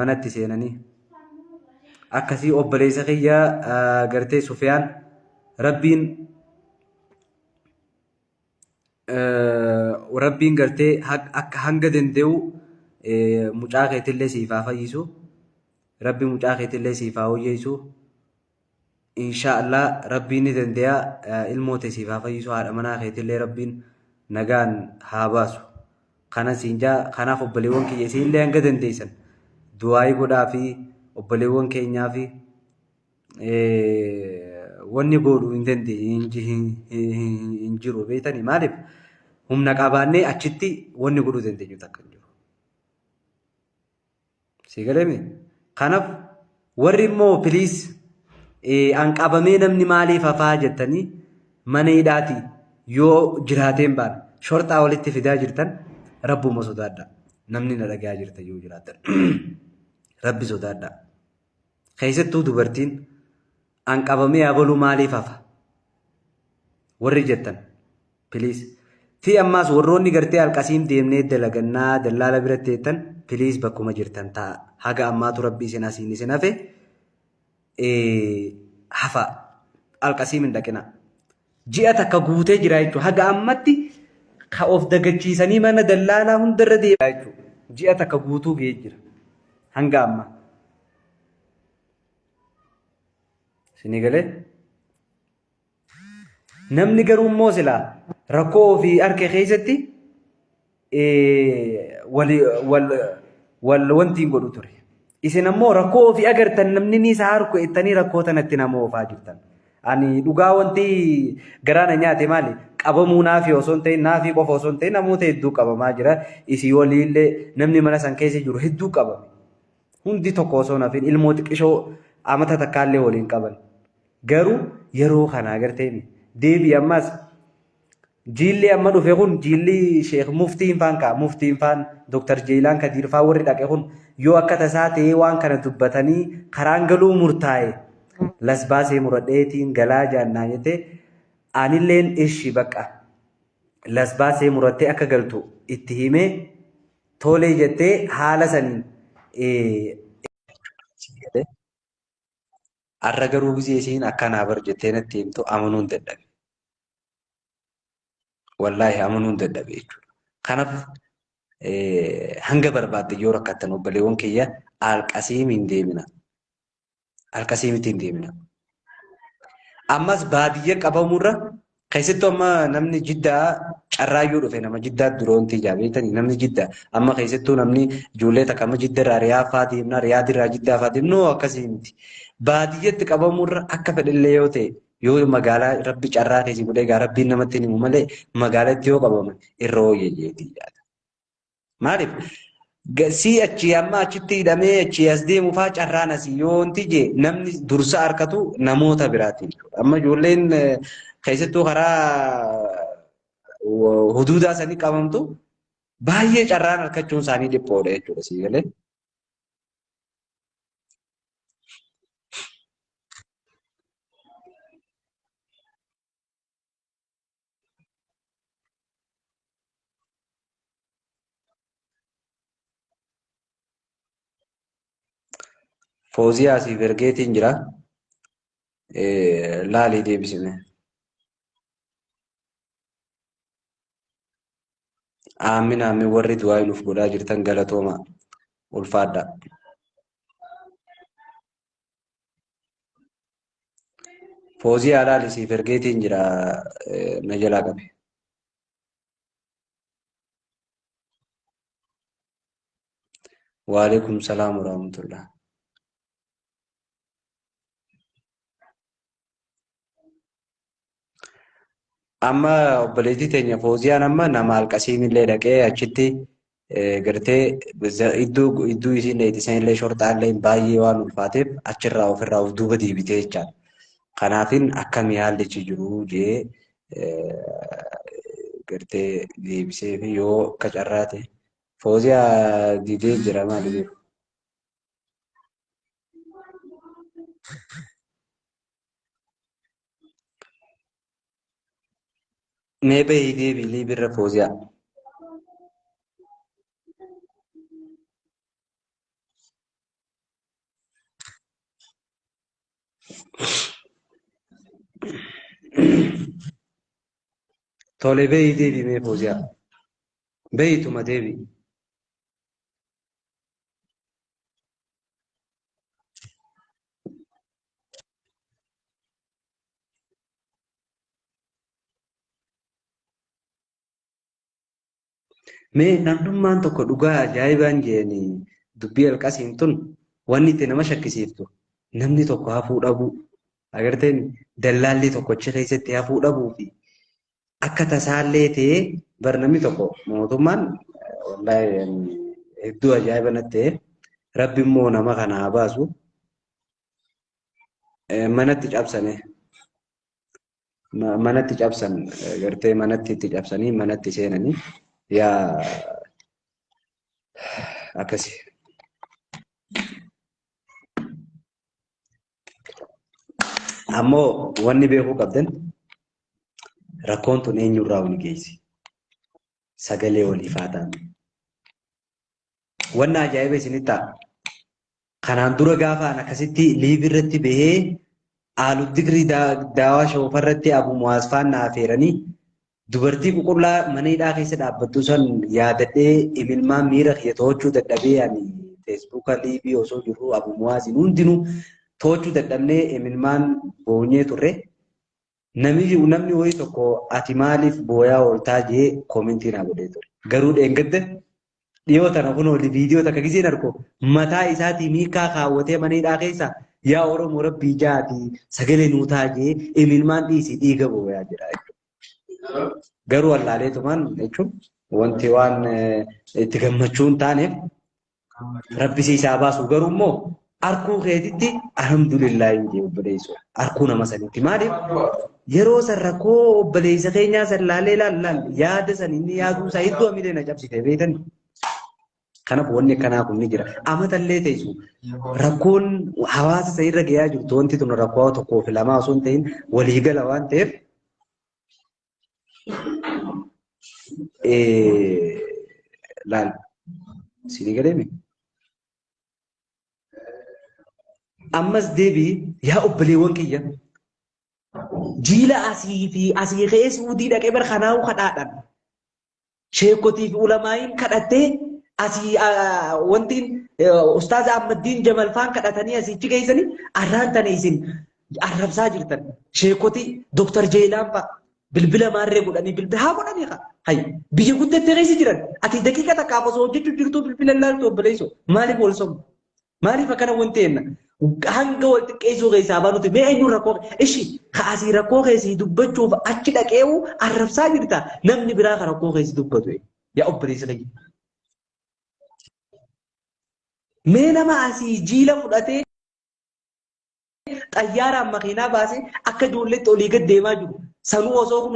Manatti seenanii. Akkasii obboleessa kiyya gartee Sufiyaan Rabbiin Rabbiin gartee akka hanga danda'u mucaa keetillee siif haa fayyisu. Rabbi mucaa keetillee siif haa woyyeessu. Inshaa Allah Rabbiin ni danda'a ilmoo tee siif haa fayyisu haadha manaa keetillee Rabbiin nagaan haa baasu. Kanan siin jaa kanaaf obboleewwan kiyya isinillee hanga dandeessan du'aayii godhaa fi obboleewwan keenyaa fi wanni godhu hin dandeenye hin jiru beektanii maaliif humna qabaannee achitti wanni godhuu dandeenyu takka hin jiru. Sii galeemi? Kanaaf warri immoo piliis an qabamee namni maaliif hafaa jettanii mana hidhaati yoo jiraateen baan shorxaa walitti fidaa jirtan rabbuma sodaadha. Namni na dhagayaa jirtan yoo jiraatan rabbi sodaadha. Keessattuu dubartiin an qabamee abaluu maaliif hafa? Warri jettan please. Fi ammaas warroonni gartee alqasiim deemnee dalagannaa dallaala biratti jettan please bakkuma jirtan ta'a. Haga ammaatu rabbi isin asiin isin hafe hafa alqasiim hin dhaqina. Ji'a takka guutee jira jechuudha. Haga ammatti ka of dagachiisanii mana dallaalaa hundarra deemaa jechuudha. Ji'a takka guutuu ga'ee jira. Hanga ammaa. Isinii galee? Namni garuu immoo silaa rakkoo ofii arke keessatti wal wal wanti hin godhu ture. Isin ammoo rakkoo ofii agartan namni ni isa harku jettanii rakkoo tanatti nama oofaa jirtan. Ani dhugaa wanti garaa na nyaate maali? Qabamuu naafii osoo hin ta'in naafii qofa osoo hin ta'in namoota hedduu qabamaa jira. Isii waliillee namni mana san keessa jiru hedduu qabame. Hundi tokko osoo hin hafin ilmoo xiqqishoo amata takkaallee waliin qaban. Garuu yeroo kana agarteemi. Deebii ammas jiilli amma dhufe kun jiilli Sheekh Muftiin faan kaa Muftiin faan Dr. Jeeyilaan Kadiir faan warri dhaqe kun yoo akka tasaa ta'ee waan kana dubbatanii karaan galuu murtaa'e lasbaasee muradheetiin galaa jaannaa jettee anilleen ishi bakka lasbaasee murattee akka galtu itti himee tolee jettee haala saniin Har'a garuu gizee isiin akkanaa bar jettee natti himtu amanuun dadhabe. Wallaahi amanuun dadhabe jechuudha. Kanaaf hanga barbaadde yoo rakkattan obboleewwan kiyya alqasiim hin deemina. Alqasiimitti hin deemina. Ammas baadiyya qabamurra keessattuu amma namni jiddaa carraayyuu dhufe nama jiddaa duroonti ijaa beektanii namni jiddaa amma keessattuu namni ijoollee takka amma jidda irraa riyaa faa deemna riyaad irraa jiddaa faa deemna noo akkasii miti. Baadiyyatti qabamurra akka fedhellee yoo ta'e yoo magaalaa rabbi carraa keessa godhee egaa rabbiin namatti hin himu malee magaalatti yoo qabaman irra wayya jeetii yaada. Maaliif sii achii amma achitti hidhamee achii as deemu faa carraan asii yoo wanti jee namni dursa harkatu namoota biraati jechuudha. Amma ijoolleen keessattuu karaa huduudaa sanii qabamtu baay'ee carraan harkachuun isaanii dhiphoodha jechuudha sii galee. Fooziyaa siif ergeetiin jira. Laalii deebisime. Aamin aamin warri du'aa nuuf godhaa jirtan galatooma ulfaadha. Fooziyaa laali siif ergeetiin jira na jalaa qabe. Waalaikum salaam warahmatullah. Amma obboleettii teenya Fooziyaan amma nama alqasiimillee dhaqee achitti gartee iddoo iddoo isiin dheeyte sanillee shorxaallee baay'ee waan ulfaateef achirraa ofirraa of duuba deebitee jechaadha. Kanaafin akkamii haallichi jiru jee gartee deebisee fi yoo akka carraa ta'e Fooziyaa didee jira maali jiru. Mee bahii deebii liibirra fooziyaa. Tole beeyi deebii mee Fooziyaa. Beeyituma deebii. Mee namnummaan tokko dhugaa ajaa'ibaan jeeni dubbii alqasiin tun wanni itti nama shakkisiiftu namni tokko hafuu dhabuu agarteen dallaalli tokkochi keessatti hafuu dhabuu fi akka tasaallee ta'ee bar namni tokko mootummaan wallaahi hedduu ajaa'iba natti ta'e rabbi immoo nama kana haa baasu manatti cabsane manatti cabsan gartee manatti itti cabsanii manatti seenanii yaa akkasi. Ammoo wanni beekuu qabdan rakkoon tun eenyurraa wani geessi. Sagalee waliif haa ta'an. Wanna ajaa'iba isinitti ta'a. Kanaan dura gaafa an akkasitti liiv irratti bahee aalu digrii daawaa shoofarratti Abu Muwaaz faan na afeeranii dubartii ququllaa mana hidhaa keessa dhaabbattu san yaadadhee imilmaan miira kiyya to'achuu dadhabee ani feesbuuka liivii osoo jirru Abu Muwaaziin hundinuu to'achuu dadhabnee imilmaan boonyee turre. Namni wayii tokko ati maaliif booyaa ooltaa jee koomentii naa godhee ture. Garuu dheengadda dhiyoo tana kunoo viidiyoo takka giseen argu mataa isaatii miikaa kaawwatee mana hidhaa keessa yaa Oromoo rabbii jaatii sagalee nuu taajee imilmaan dhiisii dhiiga booyaa jira jechuudha. Garuu wallaaleetumaan jechuun wanti waan itti gammachuu hin taaneef rabbi si isaa baasu garuu immoo arkuu keetitti alhamdulillah hin jee obboleessu arkuu nama sanitti maaliif yeroo san rakkoo obboleessa keenyaa san laalee laal laal yaada san inni yaaduu isaa hedduu hamilee na cabsite beektani. Kanaaf wanni akkanaa kun ni jira. Amatallee teessu rakkoon hawaasa isa irra gahaa jirtu wanti tun rakkoo tokkoo fi lamaa osoo hin ta'in waliigala waan ta'eef laal sinii galeemi. Ammas deebii yaa obboleewwan kiyya jiila asii fi asii ka'ee Suudii dhaqee bar kanaa'u kadhaadhaan sheekotii fi ulamaa'iin kadhattee asii wanti ustaaza Ahmaddiin Jamal faan kadhatanii asiichi geessanii arraan tana isin arrabsaa jirtan sheekotii Dooktar Jeelaan fa'a bilbila maarree godhanii bilbila haa godhanii haa hay biyya guddattee keessa jiran ati daqiiqa takkaaf osoo hojjechuu jirtuu bilbila ilaaltu obboleessoo maaliif wal sobnu maaliif akkana wanti jenna hanga wal xiqqeessuu keessaa baanuti mee eenyuun rakkoo ishi kaasii rakkoo keessii dubbachuuf achi dhaqeewu arrabsaa jirta namni biraa ka rakkoo keessi dubbatu yaa obboleessa kiyya. Mee nama asii jiila fudhatee xayyaaraan makiinaa baasee akka ijoolleetti olii gad deemaa jiru sanuu osoo kun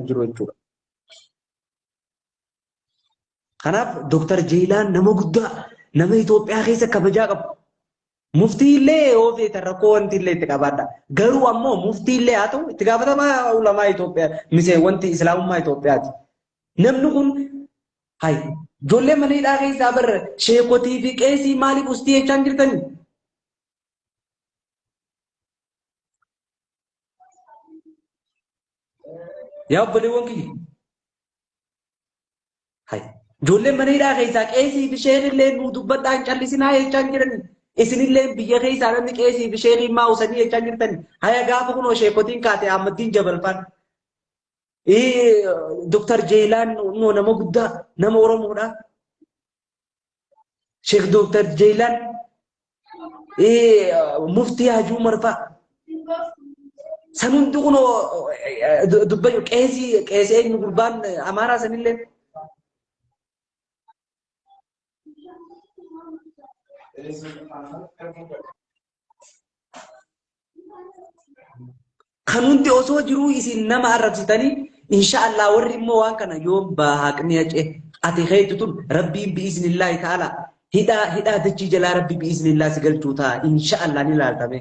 jiru jechuudha. Kanaaf Dooktar Jeelaan nama guddaa nama Itoophiyaa keessa kabajaa qabu. Muftii illee yoo feetan rakkoo wanti illee itti qabaadha. Garuu ammoo muftii illee haa ta'u itti gaafatamaa ulamaa Itoophiyaa misee wanti islaamummaa Itoophiyaati. Namni kun hay ijoollee mana hidhaa keessaa barra sheekotii fi qeesii maaliif ustii jechaa hin jirtanii? Yaa obboleewwan kiyya. Hay ijoolleen mana hidhaa keessaa qeesii fi sheekillee nuu dubbadhaa hin callisinaa jechaa hin jiranii. Isinillee biyya keessaa namni qeesii fi sheekii maa usanii jechaa hin jirtanii. Haya gaafa kunoo sheekotiin kaate Ahmaddiin Jabalfaan. Dooktar Jeelaan immoo nama guddaa nama Oromoodha. Sheek Dooktar Jeelaan Muftii Hajuu Marfaa. San hundi kunoo dubbayu qeesii qeesii eenyu gurbaan Amaaraa sanillee. Kan hundi osoo jiruu isin nama arrabsitanii inshaallah warri immoo waan kana yoom baaqni hace ati keetu tun rabbiin bi'iznillaahi ta'ala hidhaa hidhaa dachii jalaa rabbi bi'iznillaa si galchuu ta'a inshaallah ni laaltame.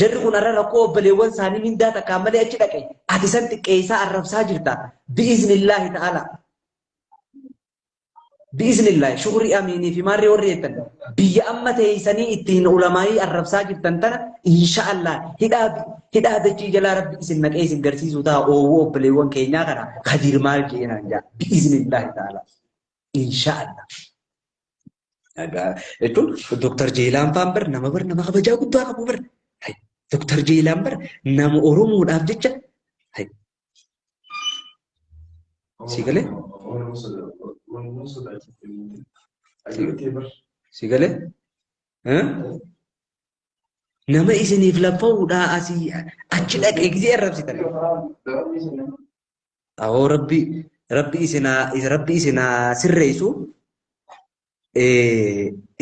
Jarri kun har'a rakkoo obboleewwan isaanii mindaa takkaan malee achi dhaqe ati san xiqqeessaa arrabsaa jirta bi'iznillaahi ta'ala. Bi'iznillaahi shukurii amiinii fi maarree warri jettan biyya amma teessanii ittiin ulamaayii arrabsaa jirtan tana inshaallah hidhaa hidhaa dachii jalaa rabbi isin naqee isin garsiisuu ta'a oowwuu obboleewwan keenyaa kana kadiir maal jeenaan jaa bi'iznillaahi ta'ala inshaallah. Jechuun Dooktar Jeelaan faan bar nama bar nama kabajaa guddaa qabu bar. Dooktar Jeelaan bar nama Oromoodhaaf jecha si galee? Si galee? Nama isiniif laffa'uudhaa asii achi dhaqee gisee arrabsitan. Awoo rabbi rabbi isinaa rabbi isinaa sirreessu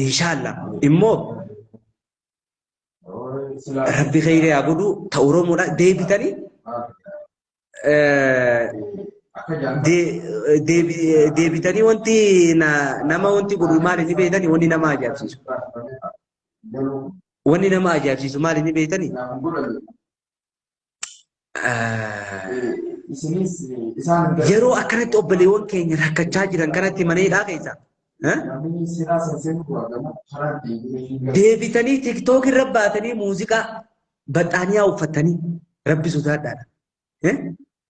inshaallah immoo rabbi kheyri haa godhu ta Oromoodha deebitanii deebitanii wanti nama wanti godhu maali ni beektanii wanni nama ajaa'ibsiisu. Wanni nama ajaa'ibsiisu maali ni beektanii? Yeroo akkanatti obboleewwan keenya rakkachaa jiran kanatti mana hidhaa keessa. Deebitanii tiktook irra baatanii muuziqaa baxxaaniyaa uffatanii rabbi sodaadhaadha.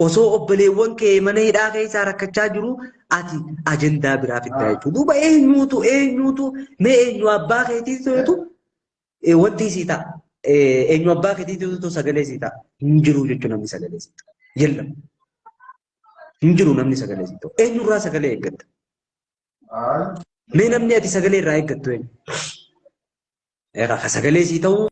Osoo obboleewwan kee mana hidhaa keessaa rakkachaa jiru ati ajandaa biraa fiddaa jechuudha. Duuba eenyuutu eenyuutu mee eenyu abbaa keetiitu wanti isii ta'a. Eenyu abbaa keetiitu sagalee isii ta'a. Hin jiru jechuudha namni sagalee isii ta'a. Yalla. Hin jiru namni sagalee isii ta'u. Eenyurraa sagalee eeggatta? Mee namni ati sagalee irraa eeggattu eenyu? Egaa ka sagalee isii ta'uu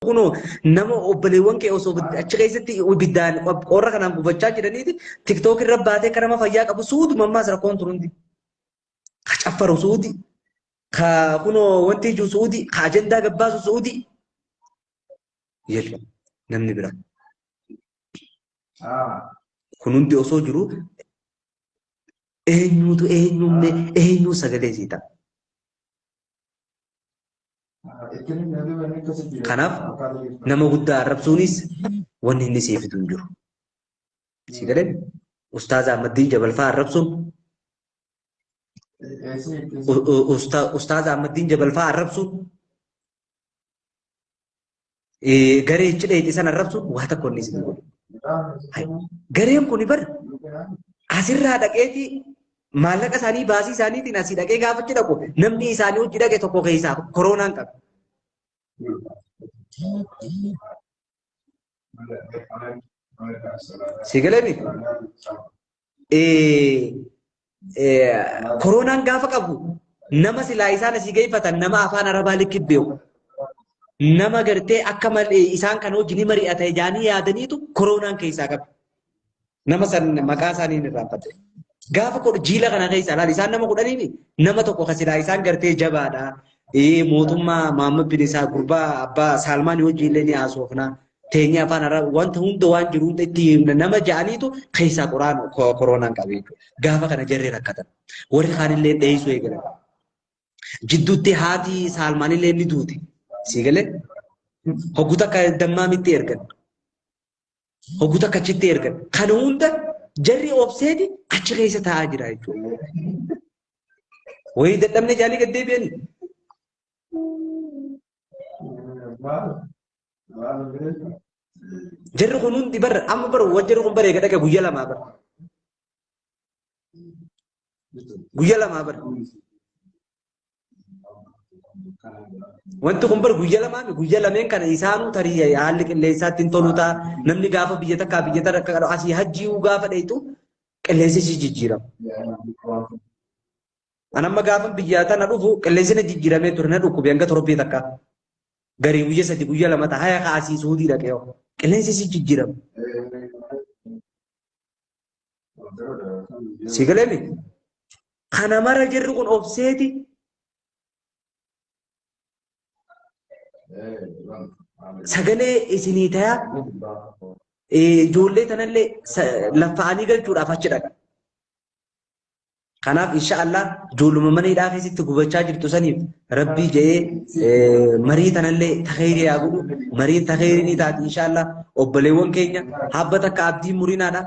kunoo nama obboleewwan kee osoo achi keessatti ibiddaan qorra kanaan gubachaa jiraniiti tiktook irra baatee akka nama fayyaa qabu suutuma ammaas rakkoon tun hundi. Ka caffaru suuti. Ka kunoo wanti ijuu suuti. Ka ajandaa gabbaasu suuti. Yalla namni biraa. Kun hundi osoo jiru eenyuutu eenyumme eenyuu sagalee sii ta'a. Kanaaf nama guddaa arrabsuunis wanni inni sii fidu hin jiru. Si galee Ustaaza Ahmaddiin Jabalfaa arrabsuun Ustaaza Ahmaddiin Jabalfaa arrabsuun garee cidha itti san arrabsuun waa tokko inni isin godhu. Gareen kun bar asirraa dhaqeeti maallaqa isaanii baasii isaaniitiin asii dhaqee gaafa achi dhaqu namni isaanii hojii dhaqe tokko keessaa koronaan qabe. Si galee koronaan gaafa qabu nama silaa isaan asii geeffatan nama afaan arabaa likki beeku. Nama gartee akka malee isaan kan hojii ni mari'ata jaanii yaadaniitu koronaan keessaa qabe. Nama san maqaa isaanii hin irraanfate. Gaafa kudha jiila kana keessa laal isaan nama kudhaniini nama tokko ka silaa isaan gartee jabaadha. Mootummaa Mahammad bin Isaa gurbaa abbaa Saalmaan hojii illee ni haasofna. Teenyee afaan arabaa wanta hunda waan jiru hunda itti himna nama ja'aniitu keessaa qoraan koronaan qabe jechuudha. Gaafa kana jarri rakkatan. Warri kaanillee dheessuu eegalan. Jidduutti haati Saalmaanillee ni duute. Sii galee hoggu takka dammaamitti ergan. Hoggu takka achitti ergan. Kana hunda jarri obseeti achi keessa taa'aa jira jechuudha. Wayii dadhabne jaalii gad deebi'anii. Jarri kun hundi bar amma bar jarri kun bareega dhaqe guyya lamaa bar. Guyya lamaa bar. Wanti kun bar guyya lamaa mi guyya lameen kana isaanuu tarii haalli qilleensaatti hin tolu ta'a. Namni gaafa biyya takkaa biyya takka asii hajjii'uu gaafa dheeytu qilleensi si jijjiirama. An amma gaafa biyya tana dhufu qilleensi na jijjiiramee ture na dhukkube hanga torbee takkaa. Garii guyya sadi guyya lama ta'a haya ka asii suudii dhaqee hoo. Qilleensi si jijjiirama. Si galee mi? Kana mara jirri kun obseeti. Sagalee isinii tayaa ijoollee tanallee laffa'anii galchuudhaaf achi dhaqa. Kanaaf inshaallah ijoolluma mana hidhaa keessatti gubachaa jirtu saniif rabbii jedhee marii tanallee takheerii haa godhu. Mariin takheerii ni taati inshaallah obboleewwan keenya habba takka abdiin murinaadha.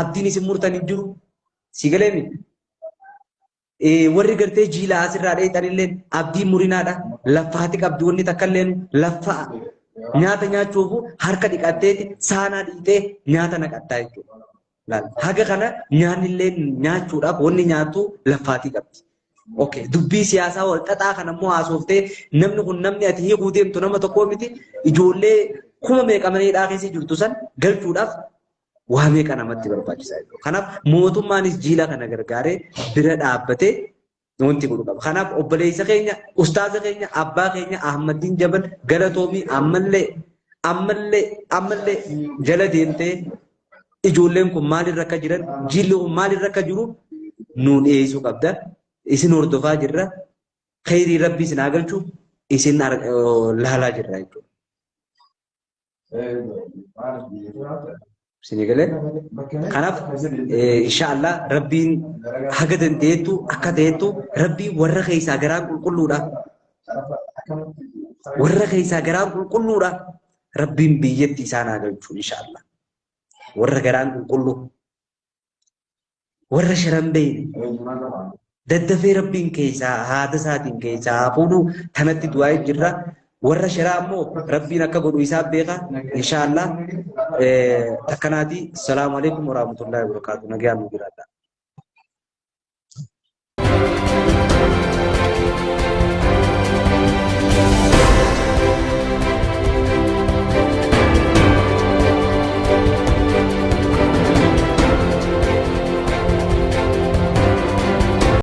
Abdiin isin murtan hin jiru. Si galee miti. Warri gartee jiila asirraa dheeyxanillee abdiin murinaadha. Laffaati qabdi wanni takka illee laffaa nyaata nyaachuufu harka dhiqatteeti saanaa dhiitee nyaata naqattaa jechuudha. Haga kana nyaanni illee nyaachuudhaaf wanni nyaattu laffaatii qabdi. Okay. Dubbii siyaasaa wal xaxaa kana immoo haasoftee namni kun namni ati hiikuu deemtu nama tokkoo miti ijoollee kuma meeqa mana hidhaa keessa jirtu san galchuudhaaf waa meeqa namatti barbaachisaa jechuudha. Kanaaf mootummaanis jiila kana gargaaree bira dhaabbatee wanti godhu qaba. Kanaaf obboleessa keenya, ustaaza keenya, abbaa keenya Ahmadiin Jabal galatoomii ammallee ammallee ammallee jala deemtee ijoolleen kun maalirra akka jiran, jiilli kun maalirra akka jiru nuun dhiyeessuu qabda. Isin hordofaa jirra. Khayrii rabbii isin haa galchu isin laalaa jirra jechuudha. Isinii galee? Kanaaf inshaallah rabbiin haga dandeettu akka ta'ettu rabbiin warra keessaa garaan qulqulluudha. Warra keessaa garaan qulqulluudha. Rabbiin biyyatti isaan haa galchu inshaallah. Warra garaan qulqulluu. Warra shiran beeyne. Daddafee rabbiin keessaa haada isaatiin keessaa haa fuudhu tanatti du'aa jirra. Warra shiraa ammoo rabbiin akka godhu isaa beeka. Inshaallah takkanaati. Assalaamu alaikum warahmatullahi wabarakatuh. Nagaan nu jiraadha.